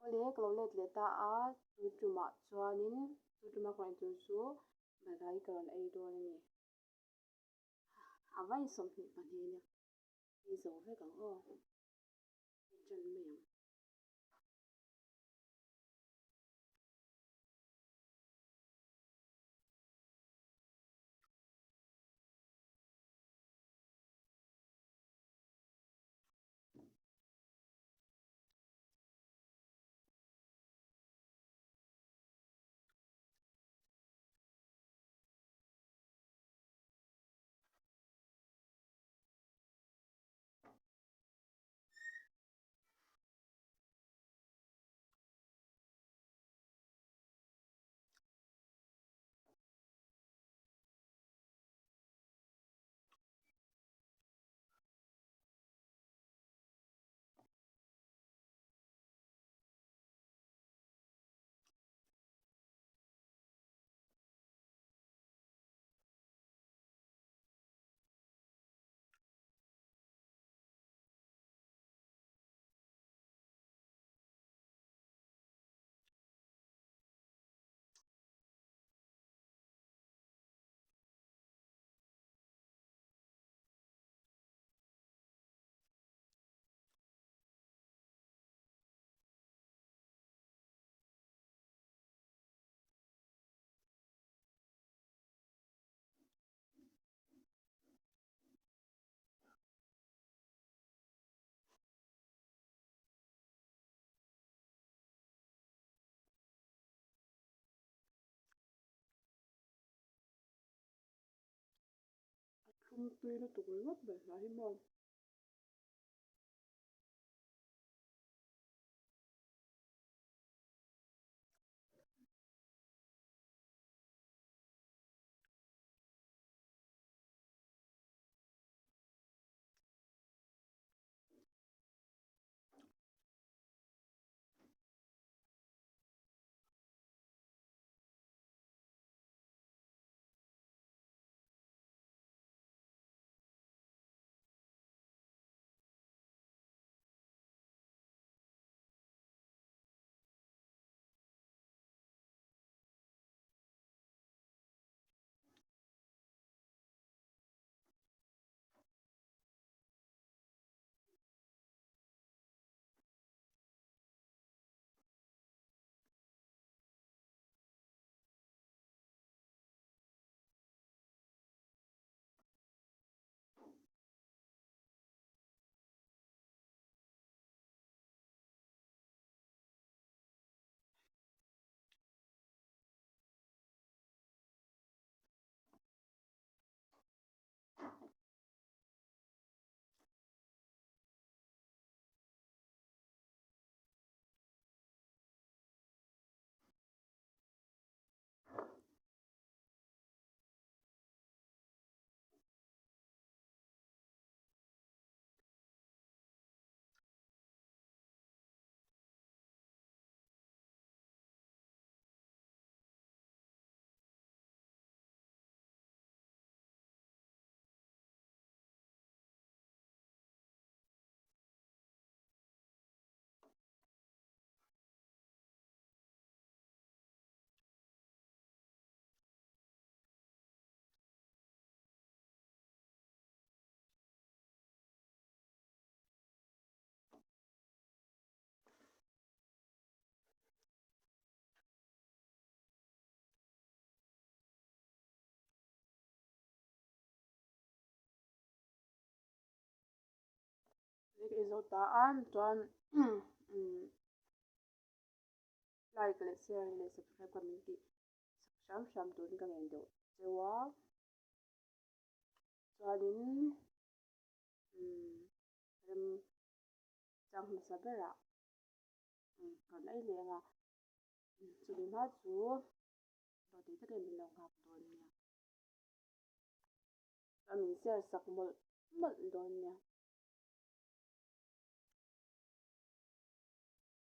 Awle ka lo let leh ta a, chu tumah chuanin chu tuma ka rawn eitur chu balhla hi ka rawn ei dawn a ni. A vai 22 a nia, ei zo vek ang aw, ei tan mai ang. A thlum tui lutuk ringawt balhla hi maw? Ka ei zo ta a chuan like leh share leh subscribe kha min tih sak hram hram turin ka ngen deuh cheu a chuanin rem chang hmasa berah kan ei leh ang a chumi hma chu dawhthei takin min lo nghak dawn nia chuan min share sak mawlh mawlh dawn nia.